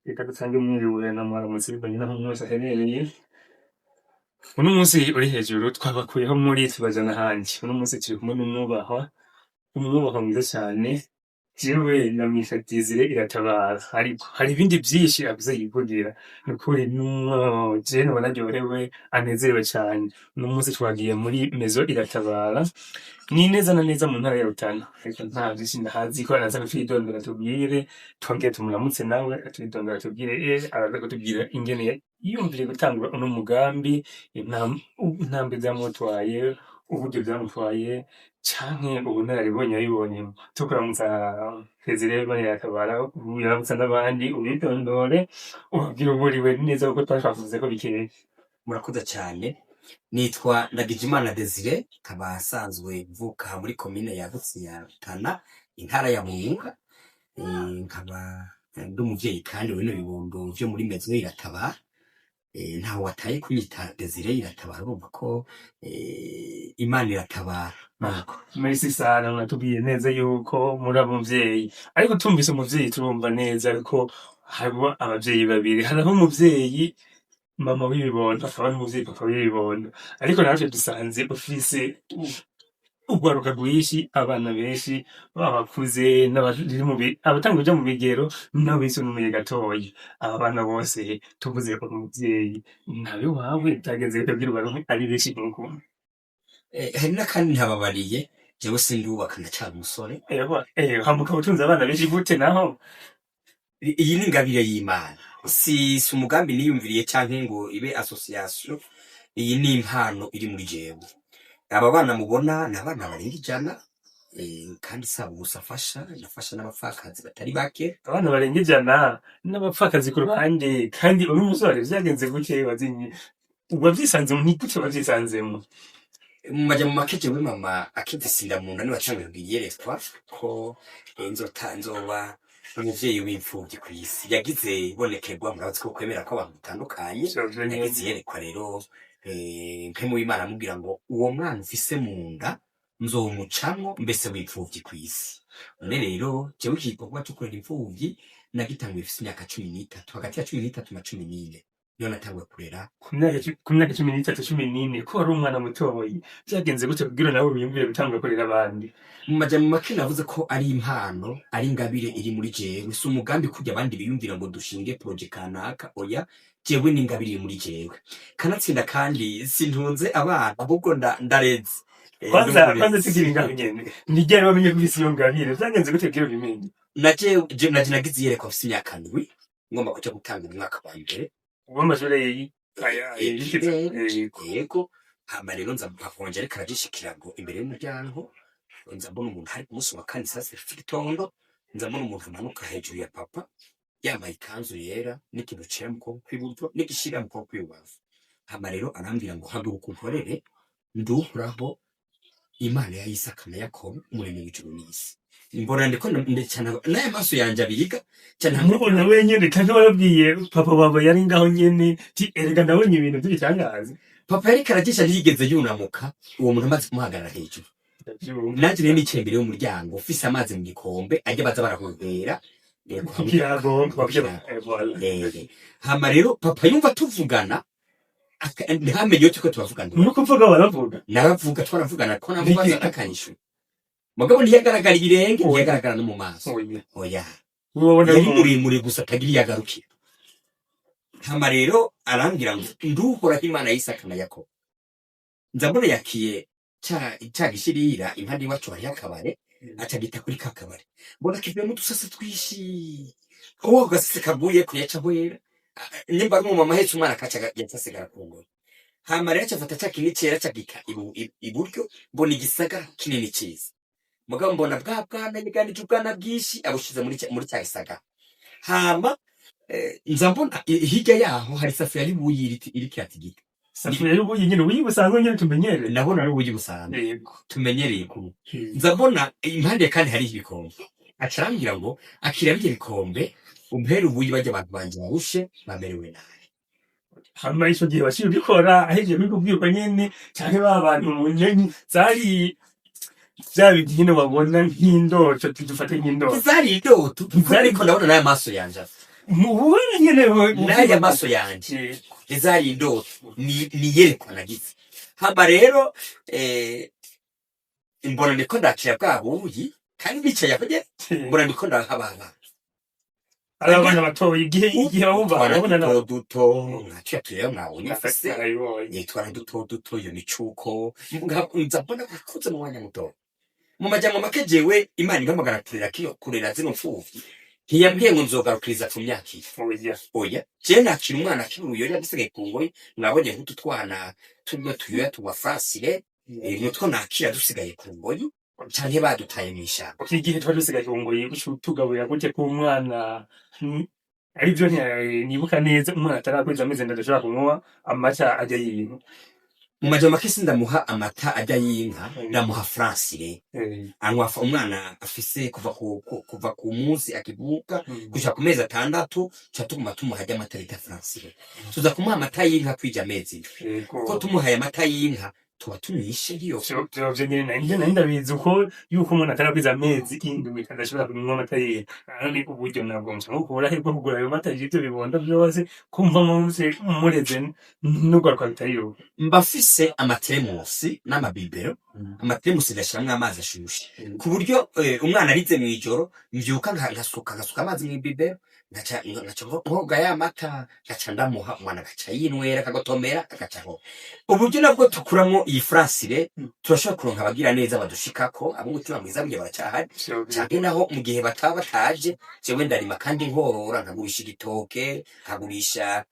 Reka dutange mwiriwe na mwaramutse bivanye n'aho umwe wese aherereye. Uno munsi uri hejuru twabakuyeho muri tubajana ahandi. Uno munsi turi kumwe n'umwubahwa, umwubahwa mwiza cane. Jewe ndamwita Desire Iratabara, ariko hari ibindi vyinshi avuze yivugira. Nukuri je nubona aryohewe, anezerewe cane. Uno munsi twagiye muri Maison Iratabara, ni neza na neza mu ntara ya Rutana, ariko nta vyinshi ndahazi ko araza kutwidondora atubwire, twongere tumuramutse nawe atwidondora atubwire, araza kutubwira ingene yiyumviriye gutangura uno mugambi, intambwe vyamutwaye, uburyo vyamutwaye, canke ubunararibonye yabibonyemwo. Tukuramutsa Desire Iratabara, uramutsa n'abandi, ubidondore, ubabwire uburiwe neza kuko twari twavuze ko bikeye. Murakoze cyane. Nitwa Ndagijimana Desire, nkaba asanzwe mvuka muri komine yagutse ya Rutana, intara ya Burunga. Nkaba ndi umuvyeyi kandi w'bino bibondo vyo muri Maison Iratabara. Ntaho wataye kunyita Desire Iratabara, urumva ko Imana iratabara. Nuko. Merci sana, mwatubwiye neza yuko muri abavyeyi, ariko tumvise umuvyeyi turumva neza ko hariho abavyeyi babiri: hariho umuvyeyi mama w'ibibondo, akaba n'umuvyeyi papa w'ibibondo. Ariko natwe dusanze ufise urwaruka rwinshi, abana benshi, baba bakuze n'abari abatanga kuja mu bigero n'abisununuye gatoyi. Aba bana bose, tuvuze ko umuvyeyi nawe wawe vyagenze gute kugira ubaronke ari benshi nkuku? Hari n'akandi ntababariye: jewe sindubaka, ndacari umusore. Ewa, hama ukaba utunze abana benshi gute naho? Iyi ni ingabire y'Imana, si umugambi niyumviriye canke ngo ibe association. Iyi ni impano iri muri jewe. Aba bana mubona ni abana barenga 100, kandi si abo gusa afasha, nafasha n'abapfakazi batari bake. Abana barenga 100 n'abapfakazi ku ruhande, kandi uri umusore, vyagenze gute? Wazinye wavyisanzemo? Ni gute wavyisanzemo? Mu majambo make, jewe mama akimfise inda mu nda niwe yatanguye kugira iyerekwa ko nzoba umuvyeyi w'imfuvyi kw'isi. Yagize ibonekerwa. Murazi ko kwemera ko abantu batandukanye. Yagize iyerekwa rero, mpemu w'Imana amubwira ngo uwo mwana ufise mu nda nzomucamwo mbese w'imfuvyi kw'isi. None rero jewe iki gikorwa co kurera imfuvyi nagitanguye mfise imyaka 13, hagati ya 13 na 14 niyo natanguye kurera. Ku myaka 13, 14, ko wari umwana mutoyi, vyagenze gute kugira nawe wiyumvire gutangura kurera abandi? Mu majambo make, navuze ko ari impano, ari ingabire iri muri jewe. Si umugambi kurya abandi biyumvira ngo dushinge projet kanaka, oya. Jewe ni ingabire iri muri jewe. Kanatsinda kandi sintunze abana, ahubwo ndareze. Kwanza Ndi kwanza umurezi. Tukiri ngaho nyene, ni ryari wamenye ko ufise iyo ngabire? Vyagenze gute kugira ubimenye? Naje nagize iyerekwa mfise imyaka 7, ngomba kuja gutanga umwaka wa mbere w'amashure aya yikiza. Ikirere. Yego. Hama rero nza papa wanje ariko arajisha ikirago imbere y'umuryango, nza mbona umuntu. Hari ku munsi wa kane saa 6 z'igitondo, nza mbona umuntu amanuka hejuru ya papa yambaye ikanzu yera n'ikintu cera mu kuboko kw'iburyo n'igishira mu kuboko kw'ibubamfu. Hama rero arambwira ngo haguruka unkorere, nduhoraho Imana ya Isaka na Yakobo, umuremyi w'ijuru n'isi. Mbona ndiko ndecana n'aya maso yanje abiga cyane hamwe. Mubona wenyene kandi warabwiye papa wawe yari ngaho nyene ti erega ndabonye ibintu vy'ibitangaza? Papa yariko aragisha, ntiyigeze yunamuka uwo muntu amaze kumuhagarara hejuru. Ndavyumva. Nanje rero nicaye imbere y'umuryango ufise amazi mu gikombe ajya baza barahuhera Ku kirago. Ku kirago. Voilà. Hama rero papa yumva tuvugana, ntamenye iyo turiko turavugana. Ni ukuvuga baravuga? Naravuga, twaravugana ko namubaza akanyishura, mugabo ntiyagaragara ibirenge. Oya. Ntiyagaragara no mu maso. Oya. Oya. Wabona Yari muremure gusa atagira iyo agarukira. Hama rero arambwira ngo nduhoraho Imana ya Isaka na Yakobo. Nza mbona yakiye ca gishirira impande iwacu hariho akabare, aca gita kuri ka kabare, mbona kivuyemo udusase twinshi. Uwo gasase kaguye kuyaca ahwera. Nimba ari umumama ahetse umwana, akaca yacasigara ku ngoyi. Hama rero aca afata ca kintu cera, aca gika iburyo, mbona igisagara kinini ciza. Mugabo mbona bwa bwana yiganije ubwana bwinshi, abushize muri ca gisagara. Hama nza mbona hirya yaho hari isafuriya y'ubuyi iriko iratigita. Safuriya y'ubuyi nyene, ubuyi busanzwe nyene tumenyereye? Nabona ari ubuyi busanzwe tumenyereye kunywa. Nza mbona impande kandi hariho ibikombe. Aca arambwira ngo akira birya bikombe, umpere ubuyi barya abantu banje barushe, bamerewe nabi. Hama ico gihe waciye ubikora ahejeje kubikubwirwa nyene, canke ba bantu mu nyenyi zari Vya bintu nyene wabona nk'indoto, dufate nk'indoto. Ntizari indoto, kuko ariko ndabona n'aya maso yanje asa. Mubona nyene N'aya maso yanje ntizari indoto, ni iyerekwa nagize. Hama rero mbona ndiko ndakira bwa buyi kandi bicaye aho nyene, mbona ndiko ndahababa. Ari abana batoya, igihe bawumva Utwana barabona duto duto nka tuya tureba mwabonye mfise. Narabibonye. Yitwara duto duto, iyo micuko nza mbona bakuze mu mwanya muto. Mu majambo make, jewe Imana impamagara kurera kiyo, kurera zino mfuvyi, ntiyambwiye ngo nzogarukiriza ku myaka iyi. Oya. Oya, jewe nakira umwana akiri uruyoya gisigaye ku ngoyi. Mwabonye nk'utu twana turimo tuyoya tuwa francire, nutwo nakira dusigaye ku ngoyi canke badutaye mw'ishamba. Iki gihe twari dusigaye ku ngoyi, tugaburira gute k'umwana? Arivyo nibuka neza, umwana atarakweza amezi 3 adashobora kunywa amata ajya y'inka. Mu majambo make, sindamuha amata ajya y'inka, ndamuha francire. Anywa umwana afise kuva ku munsi akivuka gushika ku mezi 6, tuca tuguma tumuha ajya amata bita francire. Tuza kumuha amata y'inka kwija amezi 7, kuko tumuhaye amata y'inka tuba tumwishe ngiyo. Vyo nyene nari ndabizi uko yuko umuntu atarakwiza amezi 7 adashobora kunywa amata y'inka. None uburyo nabwo muca mukura he bwo kugura ayo mata y'ivyo bibondo vyose, kumva muse mureze n'urwaruka bitari rubi? Mba mfise amateremusi n'amabibero. Amateremusi ndashiramwo amazi ashushe, ku buryo umwana arize mw'ijoro, mvyuka nkasuka amazi mw'ibibero, ngaca nkoga ya mata, ngaca ndamuha umwana, agaca yinywera, akagotomera, agaca nkoga. Uburyo nabwo tukuramwo iyi francire, turashobora kuronka abagira neza badushikako, ab'umutima mwiza burya baracyahari. Canke naho mu gihe bataba bataje, jewe ndarima kandi nkorora, nkagurisha igitoke, nkagurisha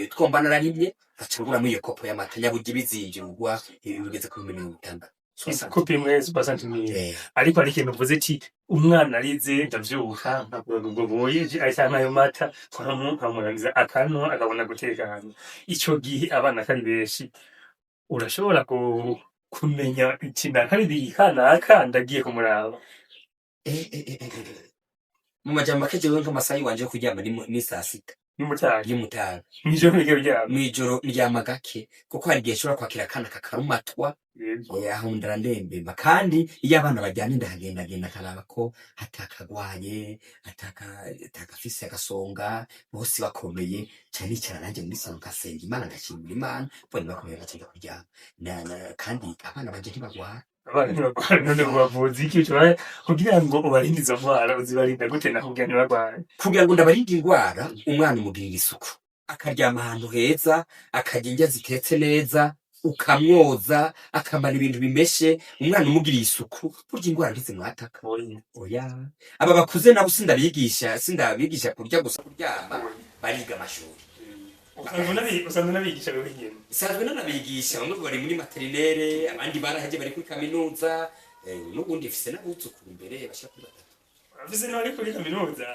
utwo mba nararimye, ngaca nguramwo iyo kopo y'amata. Nyaburya ibizinjirwa bigeze ku 60,000. Kopi imwe 60 mille? Eh. Ariko hari ikintu uvuze ati umwana arize, ndavyuka nkagura ubwo boyeje canke ayo mata, nkamurangiza akanwa akabona gutekana. Ico gihe abana kari benshi, urashobora kumenya iki nakariye kanaka ndagiye kumuraba? Mu majambo make, jewe nk'amasaha yiwanje yo kuryama ni saa sita n'umutaga. Y'umutaga. Mw'ijoro niryo ryama? Mw'ijoro ndyama gake, kuko hari igihe nshobora kwakira akana kakarumatwa. Aho ndarandembeba, kandi iyo abana baryamye ndahagendagenda nkaraba ko atakagwaye, atakafise agasonga, bose bakomeye. Ca nicara nanjye muri salo ngasenga Imana, ngashimira Imana, mbonye bakomeye ngaca nja kuryama. Kandi abana banje ntibagwara. Abana ntibagwara? None ubavuza iki ushobora kugira ngo ubarinde izo ndwara? Uzibarinda gute naho kugira ntibagware? Kugira ngo ndabarinde indwara, umwana umugirira isuku, akaryama ahantu heza, akarya indya zitetse neza, ukamwoza, akamara ibintu bimeshe. Umwana umugiriye isuku, burya indwara ntizimwataka. Oya. Oya, aba bakuze nabo sindabigisha kurya gusa, kuryama, bariga amashuri. Usanzwe unabigisha wewe nyene? Nsanzwe nanabigisha. Bamwe bari muri maternelle, abandi baraheje bari kuri kaminuza, n'ubundi mfise n'abuzukuru imbere bashika kuri batatu. Urafise n'abari kuri kaminuza,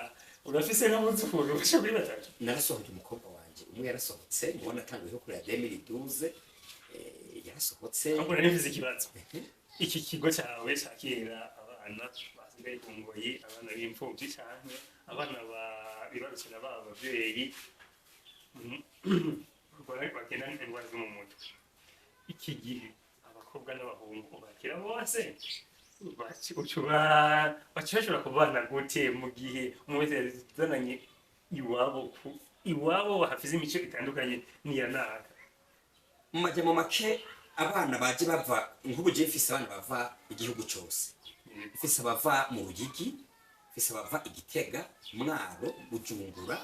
urafise n'abuzukuru bashika kuri batatu? Narasohoye umukobwa wanje umwe, yarasohotse mubona atanguye kurera 2012, yarasohotse. Ahubwo nari mfise ikibazo. Iki kigo cyawe cakira abana basigaye ku ngoyi, abana b'imfuvyi canke abana bibarukira baba abavyeyi bagendana indwara zo mu mutwe, iki gihe abakobwa n'abahungu bakira bose, baca bashobora kubana gute mu gihe umwe wese yazananye iwabo iwabo hafise imico itandukanye n'iya naka? Mu majambo make, abana baje bava, nk'ubu jewe mfise abana bava igihugu cose. Mfise abava mu Ruyigi, mfise abava Igitega, Mwaro, Bujumbura,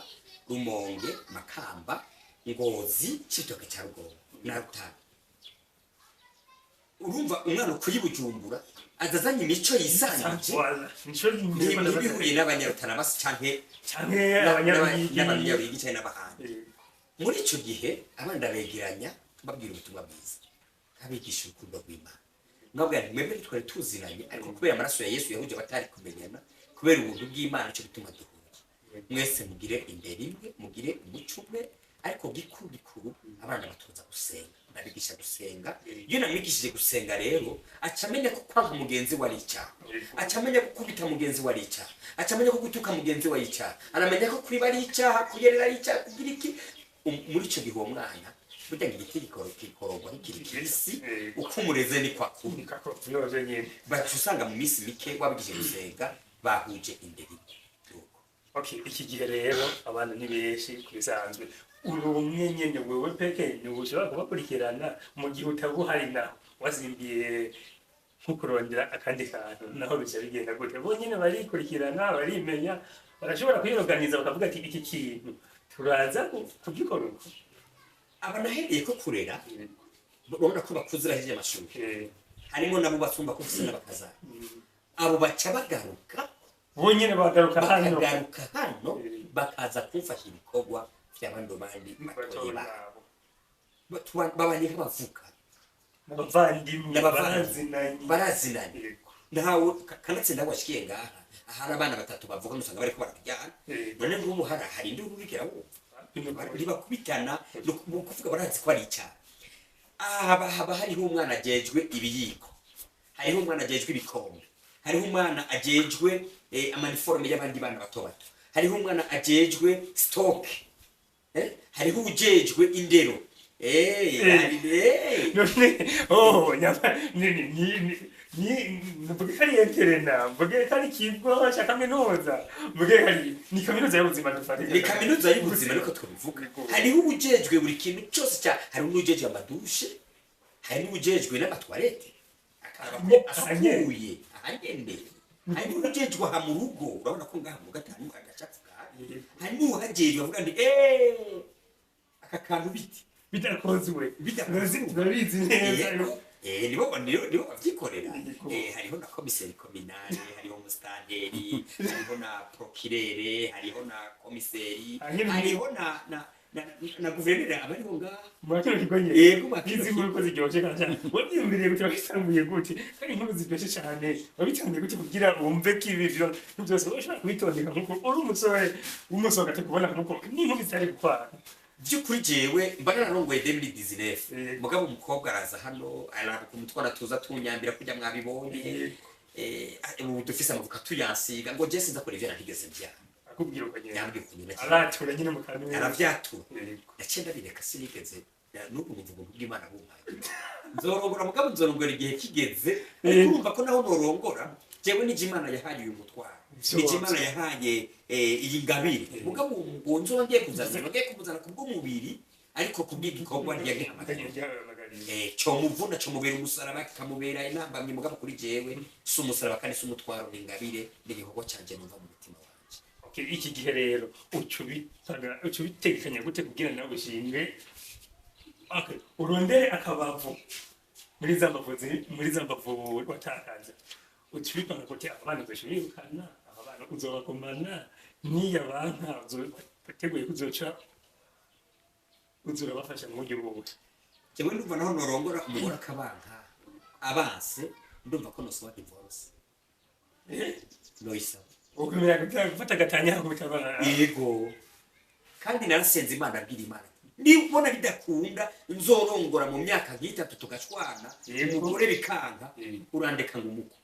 Rumonge, Makamba, Ngozi, Cibitoke ca Rugombo na Rutana. Urumva umwana ukuye i Bujumbura aza azanye imico yisangije. Voilà. Nico. Ntibihuriye n'abanyarutana basi canke canke abanyaruyigi. N'abanyaruyigi canke n'abahandi. Muri ico gihe abana ndabegeranya, babwira ubutumwa bwiza, abigisha urukundo rw'Imana. Nkabwira nti mwebwe twari tuzinanye, ariko kubera amaraso ya Yesu yahuje abatari kumenyana, kubera ubuntu bw'Imana ico gituma duhuye. Mwese mugire imbere imwe, mugire umuco umwe. Ariko gikuru gikuru, abana batoza gusenga, ndabigisha gusenga. Iyo namwigishije gusenga rero, aca amenya ko kwanga mugenzi we ari icyaha, aca amenya ko kubita mugenzi we ari icyaha, aca amenya ko gutuka mugenzi we ari icyaha, aramenya ko kuriba ari icyaha, kuyerera ari icyaha, kugira iki. Muri ico gihe uwo mwana Burya ngo igiti gikororwa kikiri kibisi, uko umureze ni kwa kuri. Nikako vyovyo nyene. Baca usanga mu minsi mike wabigije gusenga, bahuje indero. Nuko. Okay, iki gihe rero abana ni benshi ku bisanzwe. Uri umwe nyene wewe peke ni ushobora kubakurikirana mu gihe utaba uhari, naho wazimbiye nko kurondera akandi kantu, naho bica bigenda gute? Bo nyene barikurikirana, barimenya, barashobora kwiyoganiza bakavuga ati iki kintu turaza kugikora uko. Aba nahereye ko kurera, urabona ko bakuze, bahejeje amashuri, harimo nabo basumba ko ufise n'abakazana. Abo baca bagaruka. Bo nyene bagaruka hano. Bakagaruka hano, bakaza kumfasha ibikorwa vy'abandi bandi batoyi babo. Batoyi babo. Babanye nk'abavuka. N'abavandimwe. N'abavandimwe. Barazinanye. Barazinanye. Ntawe kanatsinda aho washikiye ngaha, ahari abana batatu bavuka usanga bariko bararyana. None nk'ubu hari indi urigera wumva ntibakubitana, ni ukuvuga barazi ko ari icyaha. Aha haba hariho umwana ajejwe ibiyiko, hariho umwana ajejwe ibikombe, hariho umwana ajejwe ama uniforme y'abandi bana bato bato, hariho umwana ajejwe stock, hariho ujejwe indero. None oh nyama ni mvuge ko ari internat, mvuge ko ari ikigo cya kaminuza, mvuge ko ari ni kaminuza y'ubuzima dufate. Ni kaminuza y'ubuzima, niko twabivuga. Hariho ujejwe buri kintu cyose cya, hariho n'ujejwe ama douche, hari n'ujejwe n'ama toilette, akaraba ko asukuye ahanyene, hari n'ujejwe aha mu rugo, urabona ko ngaha mu gatanu agacafu gahari, hari n'uhajejwe avuga ndi aka kantu biti bidakozwe. Bidakozwe. Turabizi neza. Nibo bavyikorera. Yego. Hariho na commissaire communal, hariho musitanteri, hariho na procureur, hariho na komiseri, Hanyuma- hariho na guverineri abariho ngaha. Muri kino kigo nyene. Yego, muri kino Izi nkuru ko ziryoshe kandi cyane, wabyiyumviriye gute? Wabitanguye gute? Kandi inkuru ziryoshye cyane, wabitanguye gute kugira wumve ko ibi byo byose ushobora kubitondeka nkuko uri umusore w'umusore kubona nkuko n'inkuru zitari gukwara? By'ukuri jewe mba nararongoye 2019. Yego. Mugabo umukobwa araza hano, araba ukuntu twana tuza tunyambira kurya mwabibonye. Ubu dufise amavuka tuyansiga, ngo je sinza kora ivyo ntigeze mvyara. Akubwira uko nyene. Yambwiye ukuntu nakiri. Aratura nyine mu kanwa. Aravyatura. Naciye ndabireka, sinigeze n'ubu numva ubuntu bw'Imana bumpaye. Nzorongora, mugabo nzorongora igihe kigeze. Ariko urumva ko naho norongora, jewe nije Imana yahaye uyu mutwaro, Vyose. nije Imana yahaye iyi ngabire. Mugabo uwo nzoba ngiye kuzana, nzoba ngiye kumuzana kubw'umubiri, ariko kubw'igikorwa ntiyagihamagariye. Ntiyagihamagariye. Comuvuna, comubera umusaraba, kikamubera intambamyi, mugabo kuri jewe si umusaraba kandi si umutwaro, ni ingabire, ni igikorwa canje numva mu mutima wanje. Okay, iki gihe rero uca uca ubitegekanya gute kugira nawe ushinge, okay, urondere akabavu muri za mbavu muri za mbavu watakaza? Uca ubipanga gute? Aba bana uzoca ubirukana? Aba bana uzobagumana? N'iyo banka wateguye kuzoca uzurabafasha mu buryo buhe? Jewe ndumva naho norongora umugore akabanka abanse, ndumva ko nosaba divorce, noyisaba. Ukumenya gufata agatanya kubitabara. Yego, kandi narasenze Imana, abwira Imana nibona bidakunda nzorongora mu myaka nk'itatu tugashwana, umugore bikanka, urandeka ngo umuko.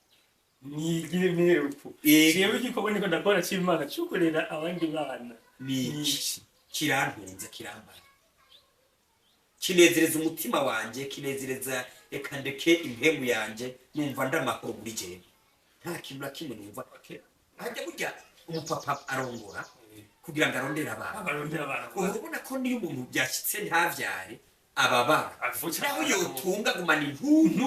Nigire mwerupfu. Yego. Jewe igikorwa niko ndakora c'Imana co kurera abandi bana. Niki kirantunze, kirambaye, kinezereza umutima wanje, kinezereza, reka ndeke impemu yanje, numva ndamahoro muri jewe, nta kintu na kimwe numva. Hajya burya umupapa arongora kugira ngo arondere abana. Abarondera abana. Urabona ko niyo umuntu byashyitse ntavyare, ababara. Avutse. Naho yotunga, agumana intuntu,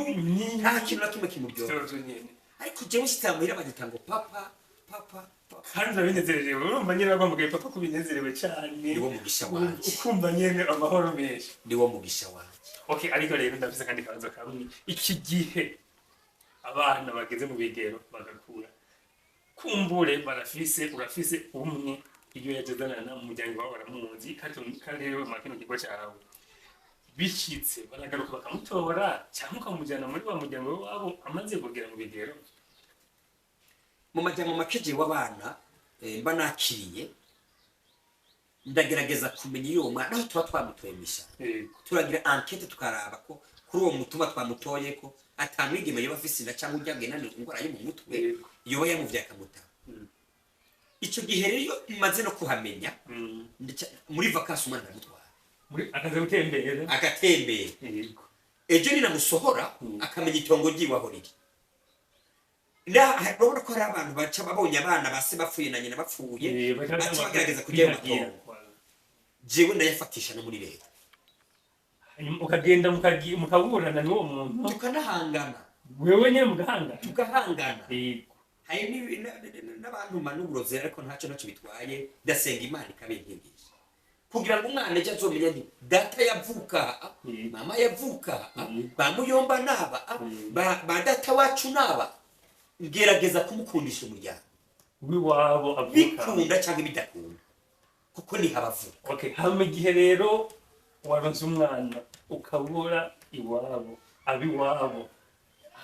nta kintu na kimwe kimuryohera. Vyovyo nyene. Ariko jewe nshitse muhira bagita ngo papa, papa, papa. Kandi urabinezerewe, urumva nyene baguhamagaye papa ko ubinezerewe cane. Niwo mugisha wanje. Ukumva nyene amahoro menshi. Niwo mugisha wanje. Okay, ariko rero ndafise akandi kabazo kamwe. Iki gihe abana bageze mu bigero bagakura, kumbure barafise, urafise umwe iyo yagezanana mu muryango wabo baramuzi, kandi rero mu kino kigo cyawe bishitse baragaruka bakamutora cyangwa ukamujyana muri wa muryango wabo amaze kugera mu bigero? Mu majyamo make, jewe abana mba nakiriye, ndagerageza kumenya iyo uwo mwana aho tuba twamutoye mw'ishyamba. Turagira enquête, tukaraba ko kuri uwo mutumba twamutoye ko atamwigeme yoba afise inda cyangwa ujya agendana indwara yo mu mutwe, yoba yamuvyaye akamutaba. Icyo gihe rero iyo maze no kuhamenya, muri vacances umwana ndamutwara. Muri akaza gutembera. Agatembera. Ejo ninamusohora, akamenya itongo ryiwe aho riri. Urabona ko hari abantu baca babonye abana base bapfuye na nyina bapfuye, baca baca bagerageza kujya mu matongo. Jewe ndayafatisha no muri leta. Hanyuma ukagenda mukaburana n'uwo muntu? Tukanahangana. Wewe nyene mugahangana? Tugahangana. Hari n'abantu n'uburozi, ariko ntacyo nacyo bitwaye. Ndasenga Imana ikabinkigisha kugira ngo umwana ejo azomenya nti data yavuka aha, mama yavuka aha, ba muyomba naba aha, ba data wacu naba. Ngerageza kumukundisha umuryango w'iwabo avuka. Bikunda cyangwa bidakunda, kuko niho abavuka. Okay, hama igihe rero waronse umwana ukabura iwabo, abiwabo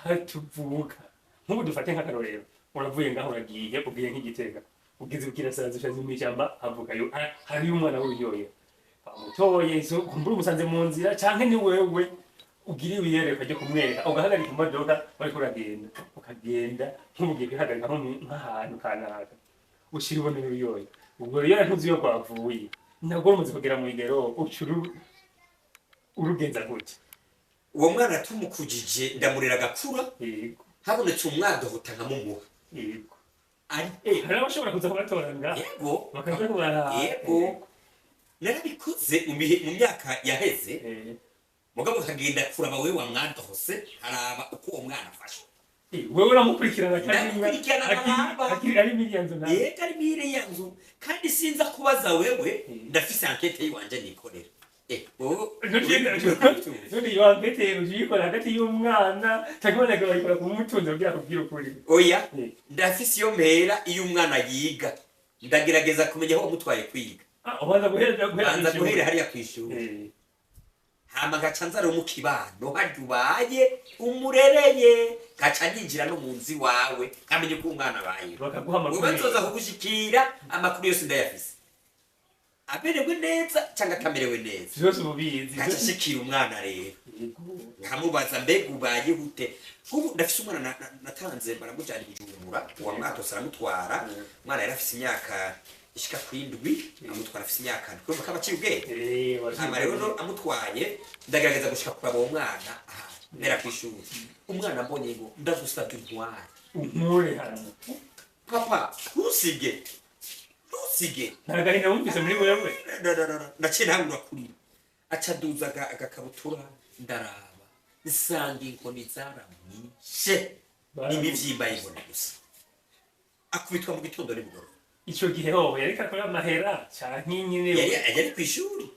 hatuvuka, nk'ubu dufate nk'akarorero, uravuye ngaho uragiye, ugiye nk'igitega, ugeze bukirasaza, ushaze mw'ishyamba, havukayo hariyo umwana w'uburyohe bamutoye. So kumbura umusanze mu nzira, canke ni wewe ugira iwiyerekwa ryo kumwereka, ugahagarika imodoka, wariko uragenda, ukagenda nk'ubugiye kwihagarika nk'ahantu kanaka, ushira ubona uruyoya. Ubwo rero ntuzi iyo rwavuye, ntabwo rumaze kugera mu igero, uca urugenza gute? Uwo mwana tumukujije, ndamurera agakura, habonetse umwadohota nkamumuha. Ari Hari abashobora kuza kubatora ngaha? Yego. Bakaza kubara? Yego, narabikoze mu myaka yaheze. Mugabo nkagenda kuraba wewe wamwadohose, haraba uko uwo mwana afashwe. Wewe uramukurikirana kandi Ndamukurikirana, nkaraba. Akiri ari miliya nzu nawe? Yego, ari mire ya nzu, kandi sinza kubaza wewe. Ndafise enquête yiwanje nikorera. Wowe None iyo enquête uyikora hagati y'umwana cyangwa ubona bayikora ku mutunzi kugira akubwire ukuri? Oya, ndafise iyo mpera. Iyo umwana yiga, ndagerageza kumenya aho wamutwaye kwiga. Ah, ubanza guhera Banza kw'ishuri. Guhera hariya kw'ishuri. Hama ngaca nza rero mu kibano harya ubaye umurereye, ngaca ninjira no mu nzu iwawe, nkamenya uko umwana abayeho. Bakaguha amakuru. Uba nzoza kugushikira, amakuru yose ndayafise, amerewe neza cyangwa atamerewe neza. Vyose ububizi. Ngaca nshikira umwana rero, nkamubaza: mbega ubaye gute? Ubu ndafise umwana natanze, baramujyana i Bujumbura, uwa mwatose aramutwara. Umwana yari afise imyaka ishika ku 7, amutwara afise imyaka 7, urumva ko aba aciye ubwenge. Hama rero no amutwaye, ndagerageza gushika kuraba uwo mwana aha mbera kw'ishuri. Umwana ambonye ngo: ndagusabye untware. Unkure hano. Papa, ntusige, ntusige. Nta gahinda wumvise muri wewe? No, no, no, no. Naciye ntangura kurira, aca aduza agakabutura, ndaraba nsanga inkoni zaramwishe n'imivyimba y'inkoni gusa, akubitwa mu gitondo nimugoroba. Ico gihe hoho yariko akora amahera canke nyine? Yari kw'ishuri.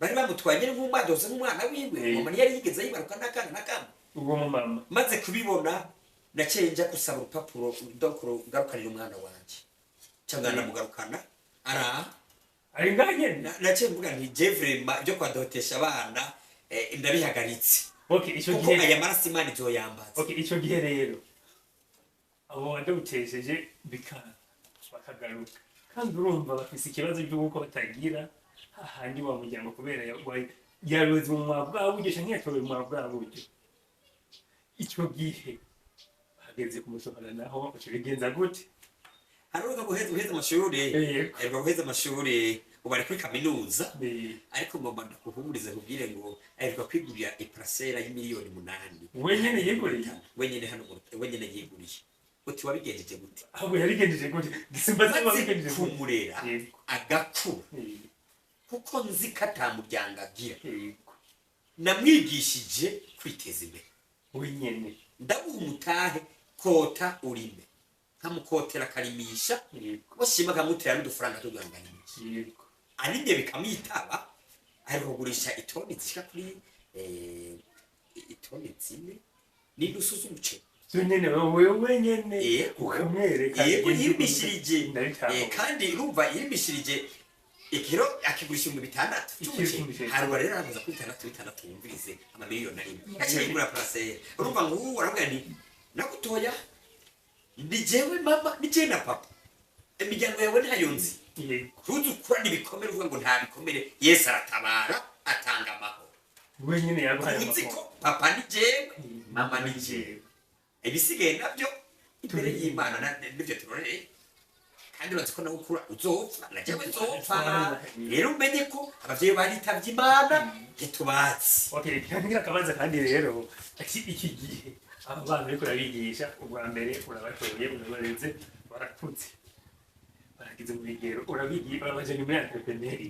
Bari bamutwaye nyine nk'umwadoze, nk'umwana wiwe. Mama ntiyari yigeze yibaruka n'akana na kamwe. Uwo mumama. Maze kubibona, naciye nja gusaba urupapuro donc ngarukanira umwana wanje, cyangwa ndamugarukana araha. Ari ngaha nyene? Naciye mvuga nti: je vraiment ibyo kwadotesha abana ndabihagaritse, Okay, ico kuko gihe aya maraso Imana izoyambaza. Okay, ico gihe rero abo wadotesheje bikanga bakagaruka, kandi urumva bafise ikibazo cy'uko batagira hahandi wa muryango, kubera yaroze mu mwavu bwa buryo canke yatowe mu mwavu bwa buryo. Ico gihe hageze kumusohora naho, uca ubigenza gute? Aheruka guheza amashuri. Yego. Aheruka guheza amashuri, ubu ari kuri kaminuza. Ariko ngomba ndakuhumurize kubwire ngo aheruka kwigurira iparcelle y'imiliyoni 8. Wenyene yiguriye? Wenyene hano wenyene yiguriye. Uti wabigenjeje gute? Ahubwo yabigenjeje gute? Gisimba se Maze wabigenjeje gute? kumurera agakura, kuko nzi ko ata muryango agira, namwigishije kwiteza imbere. Wenyene. Ndaguha umutahe, kota urime, nkamukotera akarimisha, bashima akamutera n'udufaranga tuganganisha. Arimye bikamwitaba, aheruka kugurisha itoni zishika kuri itoni 4.5 z'umuceri. Wenyene, wewe wenyene? Yego. Ukamwereka? Yego, yirimishirije. Ndabitahura. Kandi urumva yirimishirije ikiro akigurisha 6000 Ikiro c'umuceri. c'umuceri. Harura rero aravuza kuri bitandatu bitandatu, wumvirize amamiliyoni arimo yaciye yigura parcelle. Urumva ngubu aravuga nti: nagutoya ni jewe mama, ni jewe na papa, imiryango yawe ntayo nzi. Ntuzi ukurana ibikomere, uvuga ngo nta bikomere. Yesu aratabara, atanga amahoro. Wenyene yaguhaye Uzi ko amahoro. papa ni jewe, mama ni jewe, ibisigaye nabyo imbere y'Imana nibyo turoreye. Kandi urazi ko nawe ukura uzopfa, na jewe nzopfa. Rero umenye ko abavyeyi baritavye Imana, ntitubazi. Okay, ngira akabaza kandi rero, ati iki gihe aba bana uriko urabigisha, ubwa mbere urabatoye, urabareze, barakutse, barageze mu bigero, urabigisha, urabajanye muri entrepreneur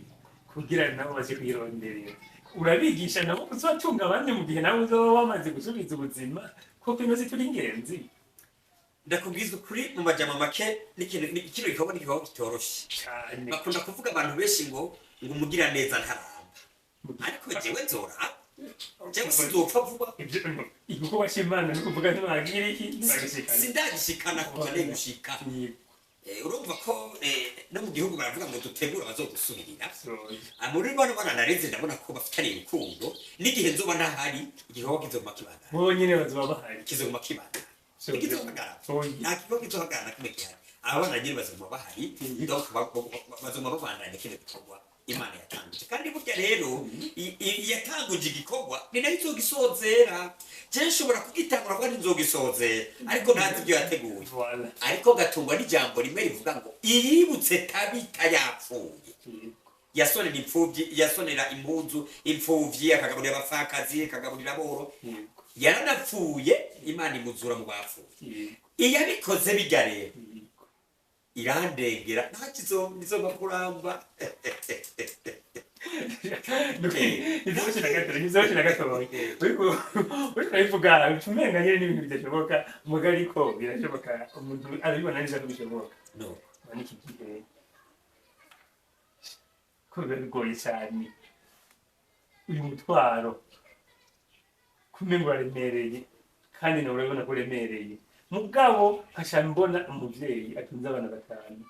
kugira nabo baje kwironderera, urabigisha nabo kuzotunga abandi mu gihe nawe uzoba wamaze gusubiza ubuzima, kuko ino si turi ingenzi. Ndakubwiza ukuri, mu majambo make, n'ikintu kino gikorwa n'igikorwa kitoroshe. Cane. Bakunda kuvuga abantu benshi ngo umugira neza ntaramba, ariko jewe nzoramba, jewe sinzopfa vuba. Ibyo igikorwa c'Imana ni ukuvuga ntibagira iki, ntibagishikana. Sindagishikana kuva negushika. Urumva ko no mu gihugu baravuga ngo dutegure abazodusubirira. Muri bano bana nareze, ndabona ko bafitaniye urukundo. N'igihe nzoba ntahari, igikorwa kizoguma kibandana. Bo nyene bazoba bahari. Kizoguma kibandana, ntikizohagarara. Oya. Nta gikorwa kizohagarara na kimwe gihari. Aba bana nyene bazoguma bahari, donc bazoguma babandanya kino gikorwa Imana yatanguje. Kandi burya rero iyatanguje igikorwa ni nayo izogisozera. Je nshobora kugitangura kuko ntizogisozera, ariko ntazi ibyo yateguye. Voilà. Ariko gatungwa n'ijambo rimwe rivuga ngo iyibutse Tabita yapfuye, yasonera imfuvyi, yasonera impuzu imfuvyi, akagaburira abapfakazi, akagaburira aboro, yaranapfuye, Imana imuzura mu bapfuye. Iyabikoze bijya rero irandengera, nta kuramba. Ntibyoroshye na gato, ntibyoroshye na gatoya. Uriko urabivuga umenga nyene n'ibintu bidashoboka, muga ariko birashoboka, umuntu arabibona neza ko bishoboka. No. Muri iki gihe ko biba bigoye cyane, uyu mutwaro kumenga uraremereye, kandi nawe urabibona ko uremereye. Mugabo nkaca mbona umuvyeyi atunze abana batanu,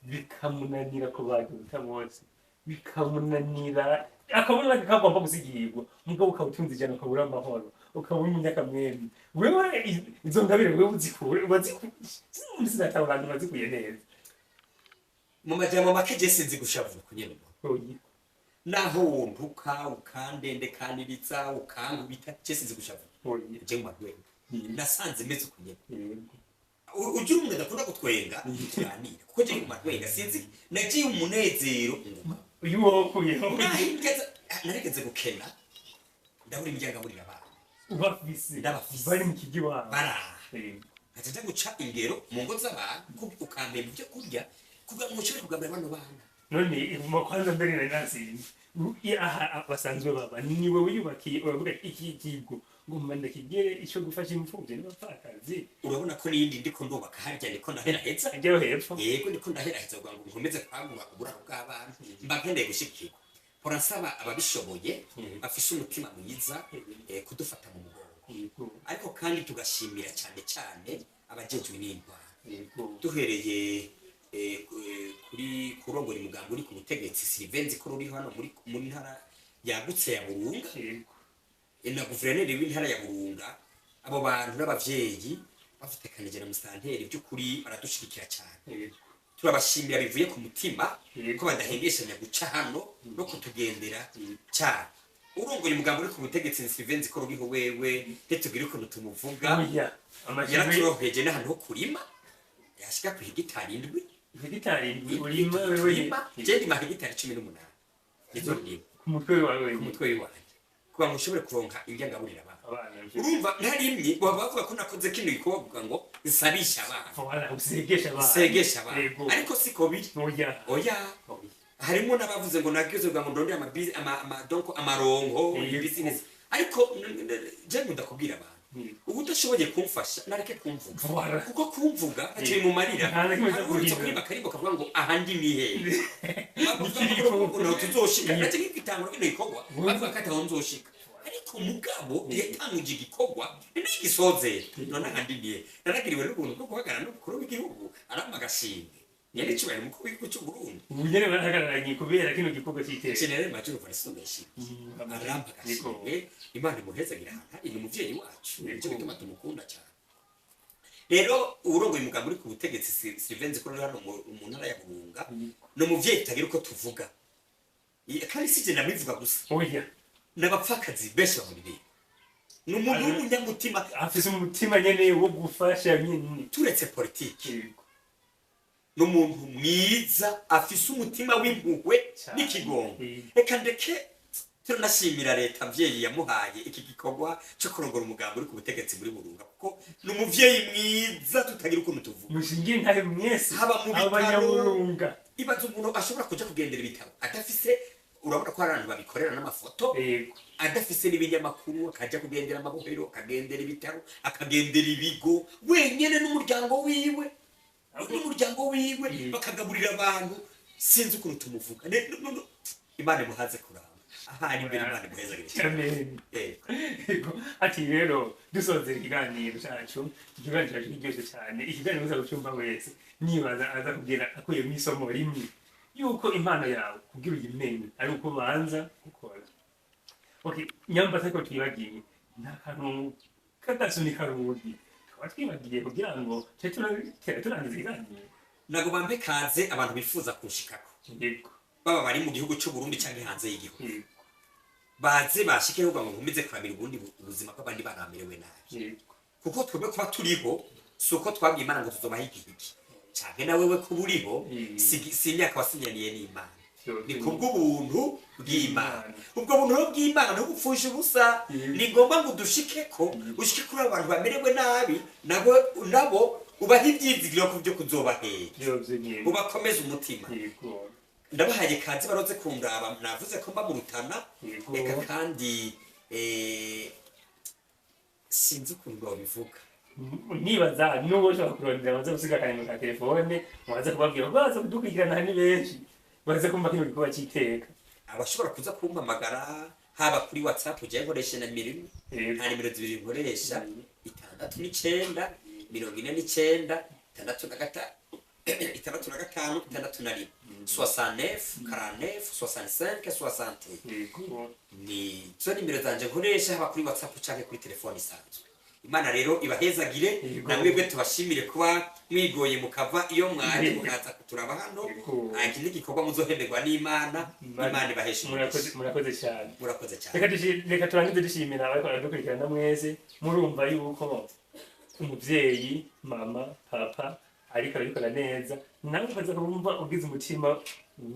bikamunanira kubagira bose, bikamunanira, akabona kagomba gusigirwa. Mugabo ukaba utunze 100, ukabura amahoro, ukaba uri umunyakamwembe. Wewe izo ngabire wewe uzikure, wazikuye, sinataba abantu bazikuye neza. Mu majambo make, je sinzi gushavura kunyene. Oya. Naho wontuka, ukandendekaniriza, ukankubita, je sinzi gushavura. Oya. Je mu madwenga nasanze meze uku nyene. Ugira umuntu adakunda gutwenga, tuganira, kuko je mu madwenga sinzi, nagiye umunezero nguma. Uyu wokuyeho. Narigeze gukena, ndabura imiryango, aburira abana. Ubafise. Ndabafise. Bari mu kigo iwawe. Baraha nkaca nja guca ingero mu ngo z'abantu, ukampemba ibyo kurya kugira ngo nshobore kugaburira bano bana. None mu kwanza mbere nari nasinze. Aha basanzwe baba, ni wowe wiyubakiye, uravuga iki kigo ngo mba kigere ico gufasha imfuvyi n'abapfakazi? Urabona ko n'iyindi ndiko ndubaka harya, niko ndaheraheza. Ajyaho hepfo. Yego, ndiko ndaheraheza kugira ngo nkomeze kwagura uburaro bw'abana. Mba nkeneye gushigikirwa, mpora nsaba ababishoboye bafise umutima mwiza kudufata mu mugongo. Ariko kandi tugashimira cyane cyane abajejwe n'intwaro, duhereye kuri kurongora umugambi uri ku butegetsi, Sylvain ko ruri hano muri ntara yagutse ya Burunga, na guverineri w'intara ya Burunga. Abo bantu n'abavyeyi bafitekanije na musitanteri, by'ukuri baradushigikira cyane. Turabashimira bivuye ku mutima ko badahengeshanya guca hano no kutugendera cyane. Urongoye umugambi uri ku butegetsi, Sylvain ko ruriho, wewe ntitugire ukuntu tumuvuga. Oya, amashimwe. Yaraturoheje n'ahantu ho kurima, yashika ku hegitari 7. Hegitari 7 urima wewe? Turima, je ndima hegitari 18 nizo ndima. Ku mutwe wawe? Ku mutwe w'iwanjye, kugira ngo nshobore kuronka ibyo ngaburira abana. Abana. Urumva ntarimye, baba bavuga ko nakoze kino gikorwa bavuga ngo nsabishe abana. Voilà, usegesha abana. Nsegesha abana. Ariko siko biri. Oya. Oya. Harimo n'abavuze ngo nagize kugira ngo ndondere donc amaronko, business. Ariko je nkunda kubwira abantu, ubu udashoboye kumfasha nareke kumvuga, kuko kumvuga ntacyo bimumarira. Nta na kimwe cyo Hari uretse guhindura. kuririmba akarimbo kavuga ngo aha ndi ni hehe, bavuga ngo ntaho tuzoshika. Nacyo nk'igitangura kino gikorwa, bavuga ko ataho nzoshika, ariko mugabo yatanguje igikorwa n'igisozera. None aha ndi ni hehe? Naragiriwe n'ubuntu bwo guhagarara n'umukuru w'igihugu, arampa agashimwe, nyanicyubahiro umukuru w'igihugu cy'u Burundi. Ubu nyene barahagararanye kubera kino gikorwa c'iteka. General Major Valens Ndayishimiye arampa agashimwe. Imana imuhezagira ahantu hari, ni umuvyeyi wacu, nicyo gituma tumukunda cyane. Rero urongoye umugambi uri ku butegetsi, Sylvain ko ruri hano mu ntara ya Burunga, ni umuvyeyi tutagira uko tuvuga. Kandi si je ndabivuga gusa, Oya. n'abapfakazi benshi bamuririmba. Ni umuntu w'umunyamutima. Afise umutima nyene wo gufasha nyene. Turetse politiki, N'umuntu mwiza afise umutima w'impuhwe Cyane. n'ikigongo. Reka ndeke turanashimira leta mvyeyi yamuhaye iki gikorwa cyo kurongora umugambi uri ku butegetsi muri Burunga, kuko ni umuvyeyi mwiza tutagira ukuntu tuvuga. Mushingiye ntahe mwese. Haba mu bitaro. Abanyaburunga. Ibaza umuntu ashobora kuja kugendera ibitaro adafise, urabona ko hari abantu babikorera n'amafoto, adafise n'ibinyamakuru, akaja kugendera amabohero, akagendera ibitaro, akagendera ibigo wenyene n'umuryango wiwe, bakagaburira abantu. Sinzi ukuntu tumuvuga. Imana imuhaze kuramba ahari imbere, Imana imuhezagire cyane. Amen. Yego. Ati rero dusozera ikiganiro cacu, ikiganiro cacu kiryoshye cyane, ikiganiro uza gucumva wese nibaza aza kugira akuyemo isomo rimwe, yuko impano yawe kugira uyimenye ari uko ubanza gukora. Okay, nyamba ariko twibagiye nta kantu k'agasunika rugi tukaba twibagiye kugira ngo tube turangiza ikiganiro. Nago bampe kaze abantu bifuza kunshikako, baba bari mu gihugu cy'u Burundi canke hanze y'igihugu, baze bashikeho ngo nkomeze kuramira ubundi ubuzima bw'abandi bana bamerewe nabi, kuko twebwe kuba turiho si uko twabwiye Imana ngo tuzobaho igihe iki, canke na wewe kuba uriho si imyaka wasinyaniye n'Imana, ni kubw'ubuntu bw'Imana. Ubwo buntu rero bw'Imana ntubupfushe ubusa. Ni ngombwa ngo udushikeko, ushike kuri abo bantu bamerewe nabi, nabo ubahe ivyizigiro ku byo kuzobahera, Vyovyo nyene. ubakomeze umutima. Ndabahaye kaze baroze kundaba, navuze ko mba mu Rutana. Reka kandi sinzi ukuntu babivuga. Nibaza n'uwo ushobora kurondera baza gusiga akanimero ka telefone, mubaze kubabwira ko baza kudukurikirana, ni benshi baze kumva kino gikorwa c'iteka. Abashobora kuza kumpamagara haba kuri WhatsApp, ujya nkoresha na nimero imwe, nta nimero zibiri nkoresha: 69 49 65 65 61, 69 49 65 61. Ni zo nimero zanje nkoresha, haba kuri WhatsApp canke kuri telefone isanzwe. Imana rero ibahezagire. Namwebwe tubashimire kuba mwigoye mukava iyo mwari mukaza kuturaba hano. Iki ni igikorwa muzohemberwa n'Imana. Imana ibaheshe Murakoze. umugisha. Murakoze cyane. Murakoze cyane. Reka turangize dushimira abariko baradukurikirana mwese. Murumva yuko umuvyeyi, mama, papa ariko arabikora neza. Nawe ukaza kumva ugize umutima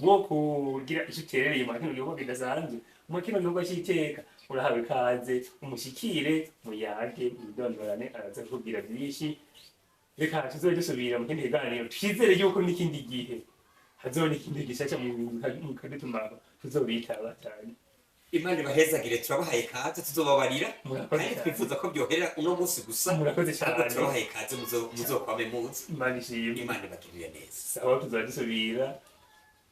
wo kugira icyo uterereye mu kino gikorwa kidasanzwe, mu kino gikorwa c'iteka, urahawe ikaze, umushikire, muyage, mwidondorane, araza kukubwira byinshi. Reka tuzobe dusubira mu kindi kiganiro. Twizere yuko n'ikindi gihe hazoba n'ikindi gishasha mukadutumako, tuzobitaba cyane. Imana ibahezagire, turabahaye kaze, tuzobabarira. Murakoze Kandi cyane. twifuza ko byoherera uno munsi gusa, Murakoze ariko cyane. turabahaye kaze, muzokwame muze. Imana ishimwe. Imana ibagirire neza. Sawa, tuzaba dusubira.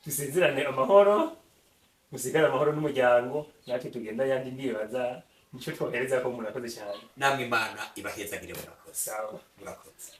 Dusezerane amahoro, musigare amahoro n'umuryango, natwe tugenda yandi. Ndibaza nico twohereza ko murakoze cyane. Namwe Imana ibahezagire, murakoze. Sawa. Murakoze.